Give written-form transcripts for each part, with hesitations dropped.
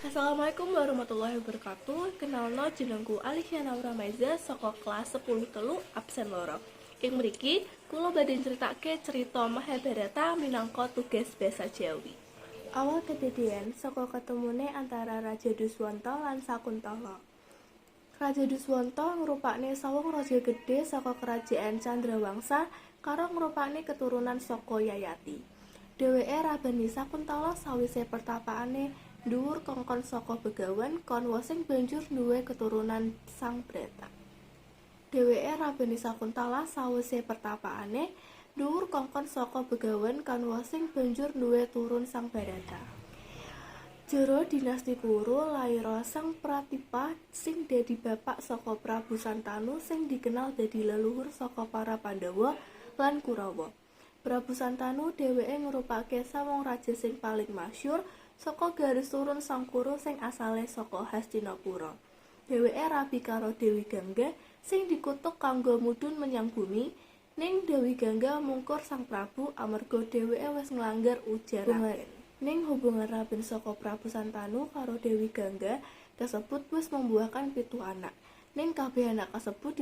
Assalamualaikum warahmatullahi wabarakatuh. Kenalno, jenengku Alicia Naura Maiza saka kelas 10 telu absen 2. Ing mriki kula badhe nyritake cerita Mahabharata minangka tugas basa Jawi. Awal kedadean saka ketemune antara Raja Duswanta lan Sakuntala. Raja Duswanta ngrupakne sawong raja gedhe saka kerajaan Chandrawangsa karo ngrupakne keturunan saka Yayati. Dheweke rabani Sakuntala sawise pertapaane dhuwur kongkon saka Begawan Kanwa sing banjur duwe keturunan Sang Brata. Dheweke rabani Sakuntala sawise pertapaane dhuwur kongkon saka Begawan Kanwa sing banjur duwe turun Sang Barata. Jero dinasti Kuru laira Sang Pratipa sing dadi bapak saka Prabu Santanu sing dikenal dadi leluhur saka para Pandhawa lan Kurawa. Prabu Santanu dheweke ngrupake sawong raja sing paling masyhur saka garis turun Sang Kuru sing asale saka Hastinapura. Dheweke rabi karo Dewi Gangga sing dikutuk kanggo mudhun menyang bumi, ning Dewi Gangga mungkur Sang Prabu amarga dheweke wis nglanggar ujar raben. Ning hubungan raben saka Prabu Santanu karo Dewi Gangga kasebut wis membuahkan 7 anak. Ning kabeh anak kasebut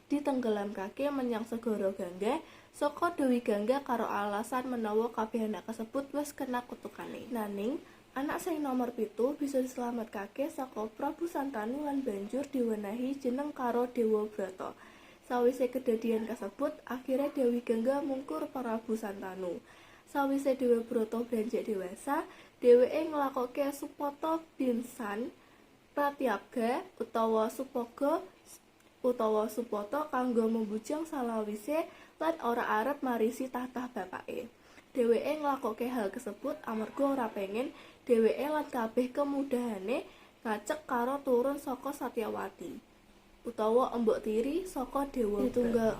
ditenggelamkake menyang segara Gangga saka Dewi Gangga karo alasan menawa kabeh anak kasebut wis kena kutukane. Naning anak sing nomor 7 bisa dislametkake saka Prabu Santanu lan banjur diwenehi jeneng karo Dewa Brata. Sawise kedadian kasebut, akhire Dewi Gangga mungkur Prabu Santanu. Sawise Dewa Brata beranjak dewasa, dheweke nglakoke supata binsan pratyabga utawa supaga utawa supata kanggo membujang salawise lan ora arep marisi tahta bapake. Dheweke nglakoke hal kasebut amarga ora pengen dheweke lan kabeh kemudahane ngacek karo turun saka Satyawati utawa embok tiri saka Dewa Ditunggal.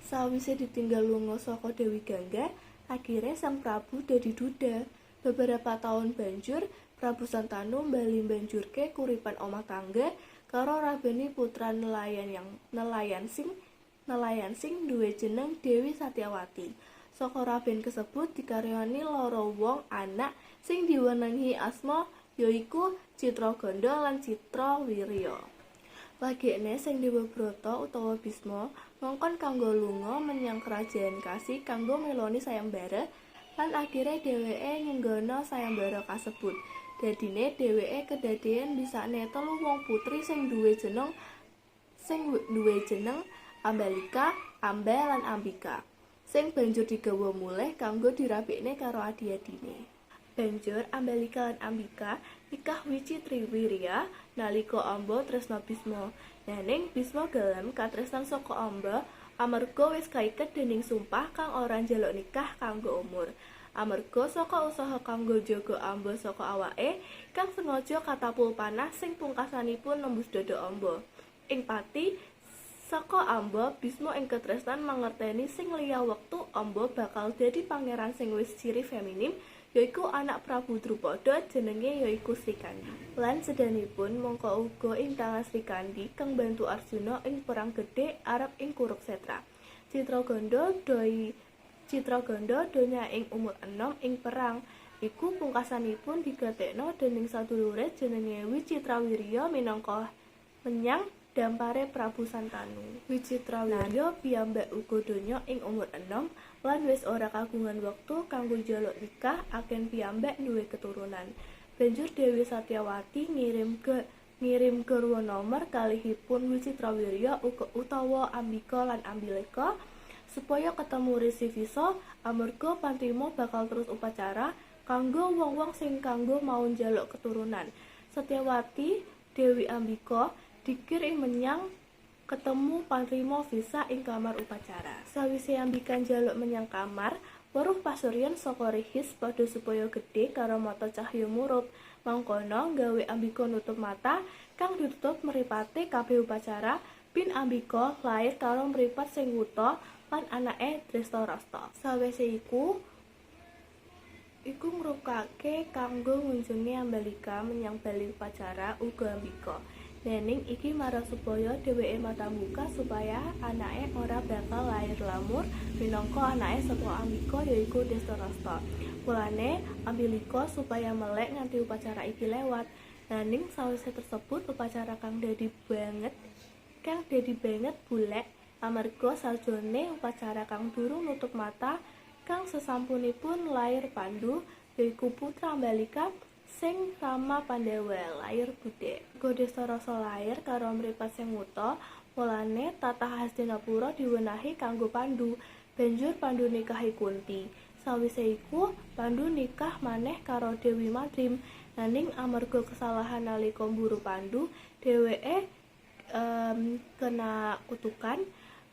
Sawise ditinggal lunga saka Dewi Gangga, akhire Sang Prabu dadi duda. Beberapa tahun banjur, Prabu Santanu bali banjurke kuripan omah tangga karo rabeni putra nelayan sing duwe jeneng Dewi Satyawati. Saka raben kasebut dikaryani loro wong anak sing diwenehi asma yaiku Citraganda lan Citrawirya. Lagekne Sang Dewa Brata utawa Bisma ngongkon kanggo lunga menyang kerajaan Kasi kanggo meloni sayembara lan akhire dheweke nyenggana sayembara kasebut. Dadine dheweke kedadean bisakne telu wong putri sing duwe jeneng Ambalika, Amba lan Ambika, sing banjur digawa mulih kanggo dirabikne karo adi-adine. Banjur Ambalika lan Ambika nikah Wicitriwirya nalika Amba tresna Bisma. Nanging Bisma gelem katresnan saka Amba amarga wis kaiket dening sumpah kang ora njaluk nikah kanggo umur. Amarga saka usaha kanggo jaga Amba saka awake kang sengaja katapul panah sing pungkasanipun nembus dada Amba. Ing pati saka Amba, Bisma ing katresnan mangerteni sing liya wektu Amba bakal dadi pangeran sing wis ciri feminim, yaiku anak Prabu Drupada jenenge yaiku Srikandi. Lan sedanipun mangka uga ing tangan Srikandi kang bantu Arjuna ing perang gedhe arep ing Kuruksetra. Citraganda donya ing umur enom ing perang iku pungkasanipun digatekno dening sadulure jenenge Wicitrawirya minangka menyang dampare Prabu Santanu. Wicitrawirya piyambak uga donya ing umur enom lan wis ora kagungan wektu kanggo njaluk nikah aken piyambak duwe keturunan. Banjur Dewi Satyawati ngirim garwa nomer kalihipun Wicitrawirya utawa Ambika lan Ambileka supaya ketemu Resi Visa amarga pantrima bakal terus upacara kanggo wong-wong sing kanggo mau njaluk keturunan. Satyawati Dewi Ambika dikirim menyang ketemu pantrima Visa ing kamar upacara. Sawise Ambika njaluk menyang kamar, weruh pasuryan saka rihis padha supaya gedhe karo mata cahya murup. Mangkono gawe Ambika nutup mata kang ditutup mripate kabeh upacara bin Ambika lair karo mripat sing wuta lan anake Drestarasta. Sawise iku ngrukake kanggo ngunjungi Ambalika menyang bali upacara uga Ambika. Nening iki marang supaya dheweke mata buka supaya anake ora bakal lair lamur minangka anake saka Ambika yaiku Destarasta. Mulane Ambilika supaya melek nganti upacara iki lewat. Nanging sawise tersebut upacara kang dadi banget bulek amarga sarjane upacara kang durung nutup mata kang sesampunipun lair Pandu, yaiku putra Ambalika sing rama Pandhawa, lair budhek. Merga Destarasa lair karo mripat sing wuta, mulane tatah Hastinapura diwenehi kanggo Pandu. Banjur Pandu nikahi Kunti. Sawise iku Pandu nikah maneh karo Dewi Madrim. Nanging amarga kesalahan nalika mburu Pandu, dheweke kena kutukan.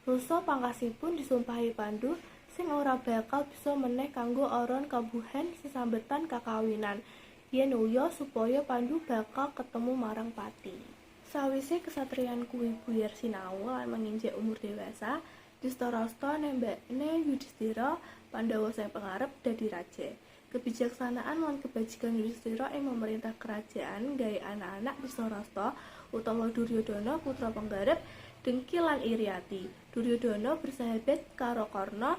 Rusa pangkasipun disumpahi Pandu sing ora bakal bisa meneh kanggo aron kabuhan sesambetan kakawinan yen uya supaya Pandu bakal ketemu marang pati. Sawise kesatriyan kuwi buyar sinau lan menginjak umur dewasa, Destarasta nembakne Yudhistira, Pandhawa sing pengarep, dadi raja. Kebijaksanaan lan kebajikan Yudhistira ing memerintah kerajaan gawe anak-anak Destarasta utawa Duryodhana putra penggarep dengki lan iri ati. Duryodhana bersahabat karo Karna,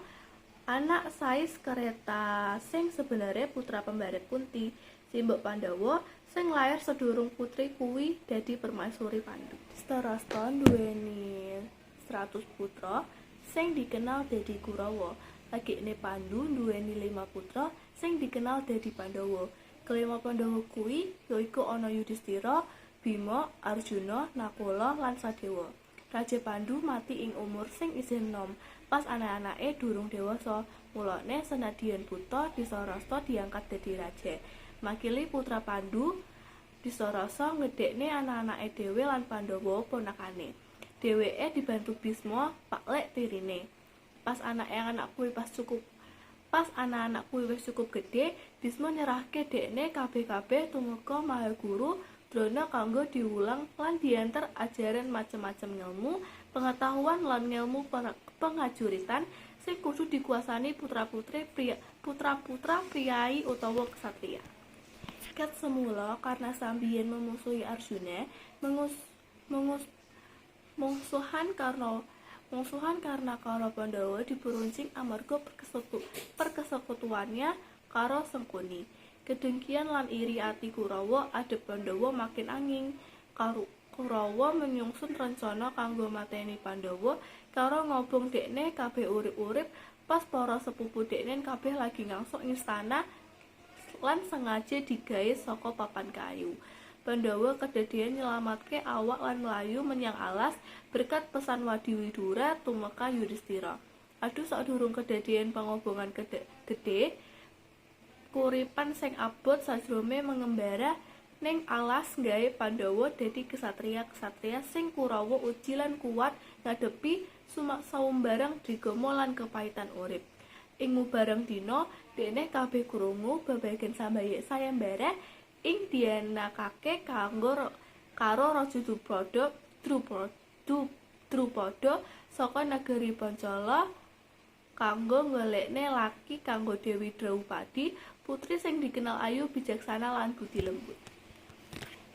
anak sais kereta sing sebenere putra pembarep Kunti, simbok Pandhawa sing lair sedurung putri kuwi dadi permaisuri Pandu. Destarasta nduweni 100 putra sing dikenal dadi Kurawa. Lagekne Pandu nduweni 5 putra sing dikenal dadi Pandhawa. Kelima Pandhawa kuwi yaiku ana Yudhistira, Bima, Arjuna, Nakula lan Sadewa. Raja Pandu mati ing umur sing isih enom, pas anak-anake durung dewasa. Mulane senadyan buta, Destarasta diangkat dadi raja. Makili putra Pandu, Destarasta ngedekne anak-anake dhewe lan Pandhawa ponakane. Dheweke dibantu Bisma, paklek tirine. Pas anak-anak kuwi wis cukup gedhe, Bisma nyerahke dekne kabeh-kabeh tumeka Mahaguru Drona kanggo diwulang lan diantar ajaran macem-macem ngelmu, pengetahuan lan ngelmu pengajuritan sing kudu dikuasani putra-putra priyayi utawa ksatria. Ket semula karena sambiyen memusuhi Arjuna, mengus mengus mungsuhan karena karo Pandhawa diperuncing amarga perkesekutuannya karo Sengkuni. Kedengkian lan iri ati Kurawa adep Pandhawa makin anging. Kurawa menyusun rencana kanggo mateni Pandhawa karo ngobong dekne kabeh urip-urip pas para sepupu deknen kabeh lagi ngangsuk ing istana lan sengaja digawe saka papan kayu. Pandhawa kedadean nyelamatke awak lan mlayu menyang alas berkat pesan Wadi Widura tumeka Yudhistira. Aduh, sadurung kedadean pengobongan gedhe, kuripan sing abot sajrone mengembara ning alas gawe Pandhawa dadi kesatria-kesatria sing Kurawa uji lan kuat ngadepi saumbarang drigama lan kepahitan urip. Ing mubarang dina, dekne kabeh krungu babagan sayembara ing dianakake kanggo karo Raja Drupada Drupada saka negeri Pancala kanggo nggolekne laki kanggo Dewi Draupadi, putri sing dikenal ayu, bijaksana lan budi lembut.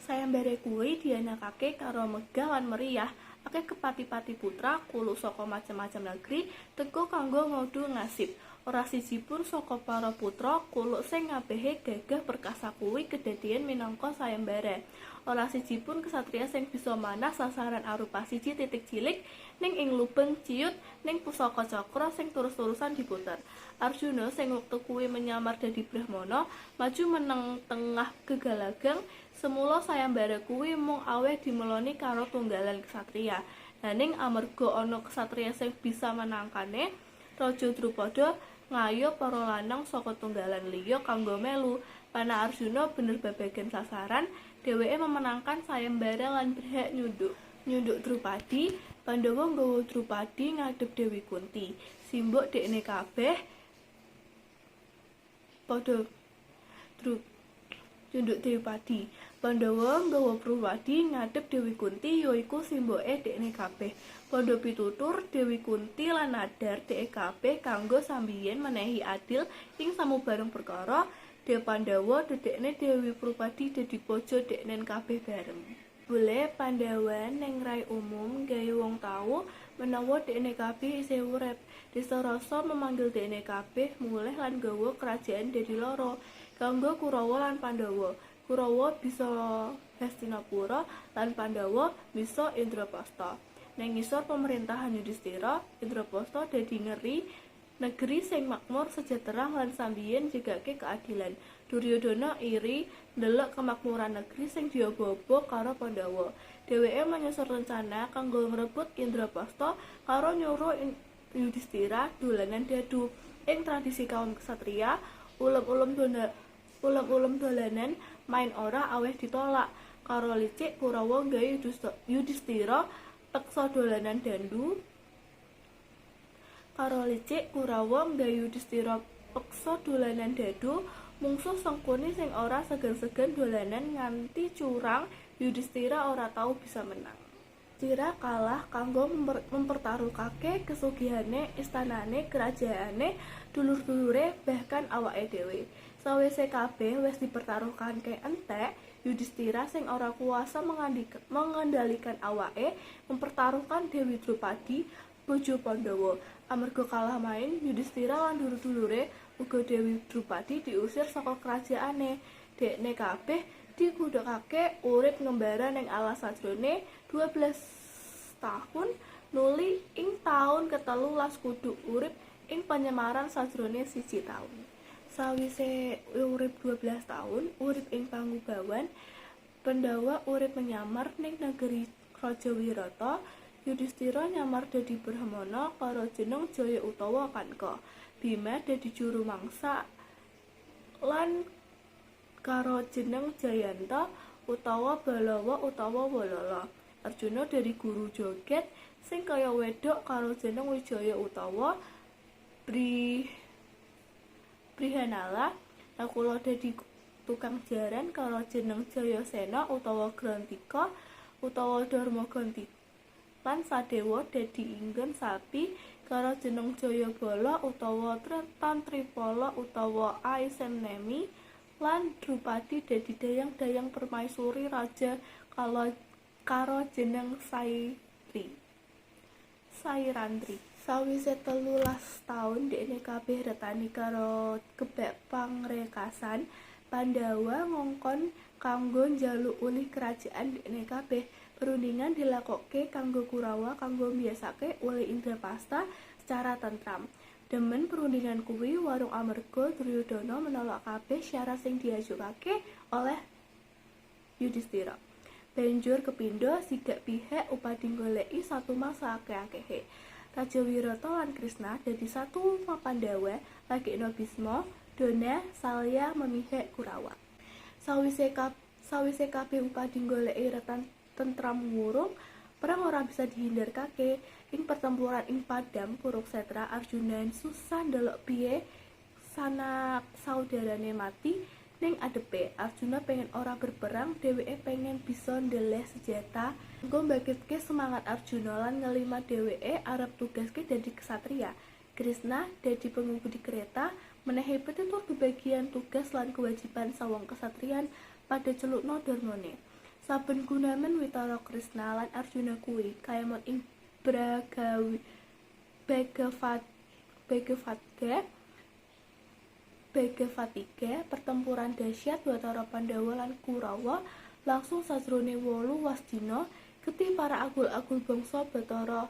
Sayembara kuwi dianakake karo megah lan meriah. Akeh kepati-pati putra kuluk saka macem-macem negeri teka kanggo ngadu nasib. Ora siji pun saka para putra kuluk sing ngabehe gagah perkasa kuwi kedadean minangka sayembara. Ora siji pun kesatria sing bisa manah sasaran arupa siji titik cilik ning ing lubeng ciut ning pusaka cakra sing terus-terusan diputer. Arjuna sing wektu kuwi menyamar dadi brahmana maju meneng tengah gegalagang. Semula sayembara kuwi mung aweh dimeloni karo tunggalan kesatria. Nanging amarga ana kesatria sing bisa menangkane, Raja Drupada ngayo para lanang saka tunggalan liya kanggo melu. Panah Arjuna bener babagan sasaran, dheweke memenangkan sayembara lan berhak nyunduk Drupadi. Pandhawa nggawa Drupadi ngadhep Dewi Kunti. Simbok dekne kabeh padha nyunduk Drupadi. Pandhawa nggawa Drupadi ngadhep Dewi Kunti, yaiku simboke dekne kabeh. Padha pitutur Dewi Kunti lan nadar dheke kabeh kanggo sambiyen menehi adil ing samubarang perkara. Dewa Pandhawa dedekne Dewi Drupadi dadi bojo deknen kabeh bareng. Bule Pandhawa ning rai umum gawe wong tau menawa dekne kabeh isih urip. Destarasa memanggil dekne kabeh mulih lan gawa kerajaan dadi loro kanggo Kurawa lan Pandhawa. Kurawa bisa Hastinapura lan Pandhawa bisa Indraprasta. Ning ngisor pemerintahan Yudhistira, Indraprasta dadi negeri sing makmur, sejahtera lan sambiyen njagake keadilan. Duryudana iri ndelok kemakmuran negeri sing diobo-obo karo Pandhawa. Dheweke menyusun rencana kanggo ngrebut Indraprasta karo nyuruh Yudhistira dolanan dadu. Ing tradisi kaum ksatria, ulem-ulem dolanan main ora aweh ditolak. Karo licik Kurawa nggawe Yudhistira peksa dolanan dandu. Karo licik Kurawa nggawe Yudhistira peksa dolanan dadu. Mungsuh Sengkuni sing ora segan-segan dolanan nganti curang, Yudhistira ora tau bisa menang. Yudhistira kalah kanggo mempertaruhake kesugihane, istanane, kerajaane, dulur-dulure, bahkan awake dhewe. Sawise kabeh wis dipertaruhake entek, Yudhistira sing ora kuasa mengendalikan awake mempertaruhkan Dewi Drupadi, bojo Pandhawa. Amarga kalah main, Yudhistira lan dulur-dulure uga Dewi Drupadi diusir saka kerajaane. Dekne kabeh dikudukake urip ngembara ning alas sajrone 12 tahun, nuli ing taun ke-13 kudu urip ing penyamaran sajrone 1 taun. Sawise urip 12 taun urip ing pangubawan, Pandhawa urip menyamar ning negeri Raja Wirata. Yudhistira nyamar dadi brahmana karo jeneng Jaya utawa Kanka. Bima dadi juru mangsa lan karo jeneng Jayanta utawa Balawa utawa Walala. Arjuna dadi guru joget sing kaya wedok karo jeneng Wijaya utawa Brihanala. Nakula dadi tukang jaran karo jeneng Jayasena utawa Grantika utawa Darmagantika lan Sadewa dadi inggon sapi karo jeneng Jayabala utawa Tantripala utawa Aisemnemi lan Drupadi dadi dayang-dayang permaisuri raja karo jeneng Sairandri. Sawise 13 taun dekne kabeh retani karo kebek pangrekasan, Pandhawa ngongkon kanggo njaluk ulih kerajaan dekne kabeh. Perundingan dilakokke kanggo Kurawa kanggo mbiasake ulih Indrapasta secara tentram. Demen perundingan kuwi warung amarga Duryudana menolak kabeh syarat sing diajokake oleh Yudhistira. Banjur kepindho sigak pihak upadi nggoleki satumang saakeh-akehe. Raja Wirata lan Krisna dadi satu Pandawa lagekna Bisma, Dona, Salya memihak Kurawa. Sawise kabeh upadi nggoleki retan tentram wurung, perang ora bisa dihindarkake. Ing pertempuran ing Padang Kuruksetra, Arjuna susah ndelok piye sanak saudarane mati ning adepe. Arjuna pengen ora berperang, dheweke pengen bisa ndeleh senjata. Nggo mbangkitke semangat Arjuna lan ngelima dheweke arep tugaske dadi kesatria. Krishna dadi pengemudi kereta, menehi pitutur bebagian tugas lan kewajiban sawong kesatrian pada celukno dharmane. Saben gunamen witara Krishna lan Arjuna kuwi kayemut ing Bragawi Bhagavat Bhagavatga Bhagavatiga. Pertempuran dahsyat Bathara Pandhawa lan Kurawa langsung sajrone 8 wasdina. Getih para agul-agul bangsa Bathara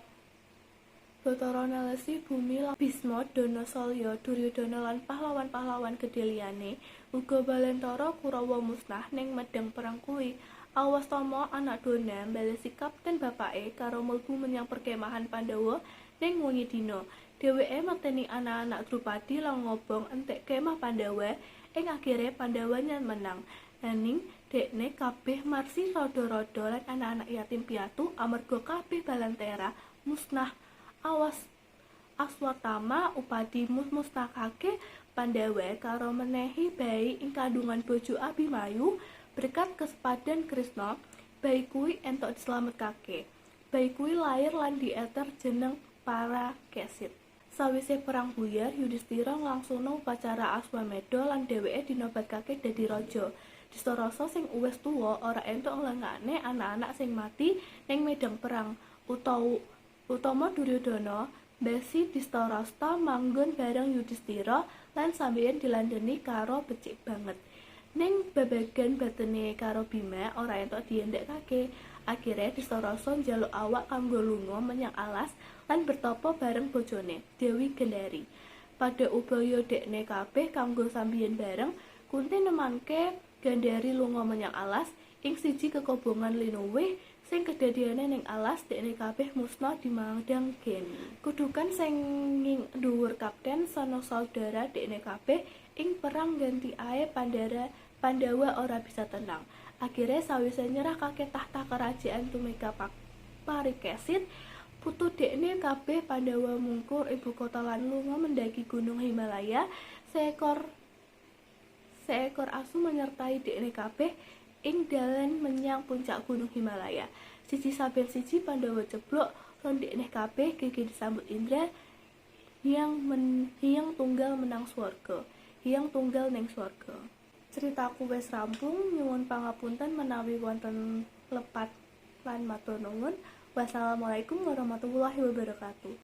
Bathara nelesi bumi. Bisma, Dona, Salya, Duryudana lan pahlawan-pahlawan gedhe liyane uga Balentara Kurawa musnah ning medang perang kuwi. Awastama, anak Dona, mbalesi kapten bapake karo mlebu menyang perkemahan Pandhawa ning wengi dina. Dheweke mateni anak-anak Drupadi lan ngobong entek kemah Pandhawa. Ing akhire Pandhawa menang. Nanging dekne kabeh marsi rada-rada lan anak-anak yatim piatu amarga kabeh balantera musnah. Awas Aswatama upadi musnahake Pandhawa karo menehi bayi ing kandungan bojo Abimayu. Berkat kesepadan Krisna, bayi kuwi entuk dislametkake. Bayi kuwi lair lan dieter jeneng Parakesit. Sawise perang buyar, Yudhistira nglangsungno upacara Aswamedha lan dheweke dinobatkake dadi raja. Distarasta sing uwis tuwa ora entuk nglengakne anak-anak sing mati ning medang perang. Utawa utama Duryudana mbesi Distarasta manggon bareng Yudhistira lan sampeyan dilandhani karo becik banget. Ning babagan batene karo Bima ora entuk diendhekake. Akhire Destarasa njaluk awak kanggo lunga menyang alas lan bertapa bareng bojone, Dewi Gendari. Pada upaya dekne kabeh kanggo sambiyan bareng, Kunti nemanke Gandari lunga menyang alas ing siji kekobongan linuwih sing kedadiane ning alas dekne kabeh musna dimadhang geni. Kudukan sing ing dhuwur kapten sanak saudara dekne kabeh ing perang ganti ae Pandara Pandawa ora bisa tenang. Akhire sawise nyerahkake tahta kerajaan tumeka Parikesit, putu dekne kabeh Pandawa mungkur ibu kota lan lunga mendaki gunung Himalaya. Seekor asu menyertai dekne kabeh ing dalan menyang puncak gunung Himalaya. Siji saben siji Pandawa ceblok ron dekne kabeh gege disambut Indra hyang tunggal menang swarga. Hyang tunggal ning swarga. Ceritaku wis rampung, nyuwun pangapunten menawi wonten lepat lan matur nuwun. Wassalamualaikum warahmatullahi wabarakatuh.